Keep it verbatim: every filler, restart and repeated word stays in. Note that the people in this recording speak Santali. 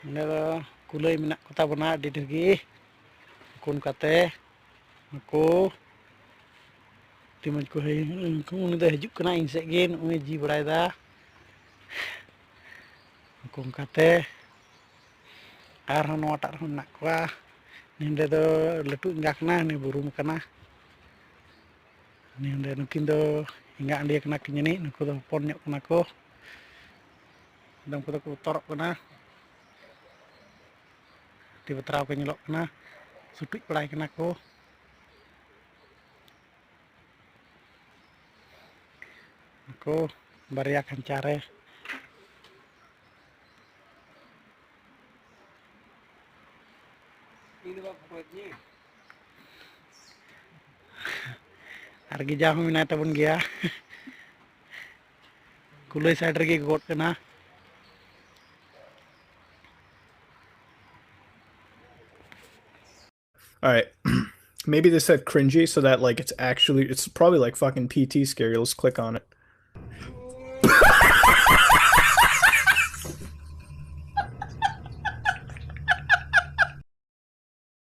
ᱱᱚᱰᱮ ᱫᱚ ᱠᱩᱞᱟᱹᱭ ᱢᱮᱱᱟᱜ ᱠᱚᱛᱟ ᱵᱚᱱᱟ ᱟᱹᱰᱤ ᱰᱷᱮᱨ ᱜᱮ᱾ ᱩᱱᱠᱩ ᱚᱱᱠᱟᱛᱮ ᱱᱩᱠᱩ ᱛᱤᱢᱚᱡᱽ ᱠᱚ ᱦᱮᱡ, ᱩᱱᱤ ᱫᱚᱭ ᱦᱤᱡᱩᱜ ᱠᱟᱱᱟ ᱤᱧ ᱥᱮᱫ ᱜᱮ, ᱱᱩᱜᱼᱩᱭ ᱡᱤ ᱵᱟᱲᱟᱭᱮᱫᱟ᱾ ᱩᱱᱠᱩ ᱚᱱᱠᱟᱛᱮ ᱟᱨᱦᱚᱸ ᱱᱚᱣᱟᱴᱟᱜ ᱨᱮᱦᱚᱸ ᱢᱮᱱᱟᱜ ᱠᱚᱣᱟ᱾ ᱱᱚᱰᱮ ᱫᱚ ᱞᱟᱹᱴᱩ ᱮᱸᱜᱟ ᱠᱟᱱᱟ, ᱱᱩᱭ ᱵᱩᱨᱩᱢ ᱠᱟᱱᱟ᱾ ᱱᱚᱰᱮ ᱱᱩᱠᱤᱱ ᱫᱚ ᱮᱸᱜᱟ ᱟᱸᱰᱤᱭᱟᱹ ᱠᱟᱱᱟ ᱠᱤᱱ ᱡᱟᱹᱱᱤᱡ, ᱱᱩᱠᱩ ᱫᱚ ᱦᱚᱯᱚᱱ ᱧᱚᱜ ᱠᱟᱱᱟ ᱠᱚ᱾ ᱟᱫᱚ ᱩᱱᱠᱩ ᱫᱚᱠᱚ ᱵᱚᱛᱚᱨᱚᱜ ᱠᱟᱱᱟ, ᱟᱹᱰᱤ ᱵᱟᱛᱨᱟᱣ ᱠᱚ ᱧᱮᱞᱚᱜ ᱠᱟᱱᱟ, ᱥᱩᱴᱩᱡ ᱵᱟᱲᱟᱭ ᱠᱟᱱᱟ ᱠᱚ᱾ ᱱᱩᱠᱩ ᱵᱟᱨᱭᱟ ᱠᱷᱟᱧᱪᱟ ᱨᱮ᱾ ᱟᱨ ᱜᱤᱡᱟ ᱦᱚᱸ ᱢᱮᱱᱟᱭ ᱛᱟᱵᱚᱱ ᱜᱮᱭᱟ᱾ ᱠᱩᱞᱟᱹᱭ side ᱨᱮᱜᱮ ᱜᱚᱜᱚᱫ ᱠᱟᱱᱟ᱾ All right. Maybe this said cringy, so that, like, it's actually, it's probably, like, fucking P T scary. Let's click on it.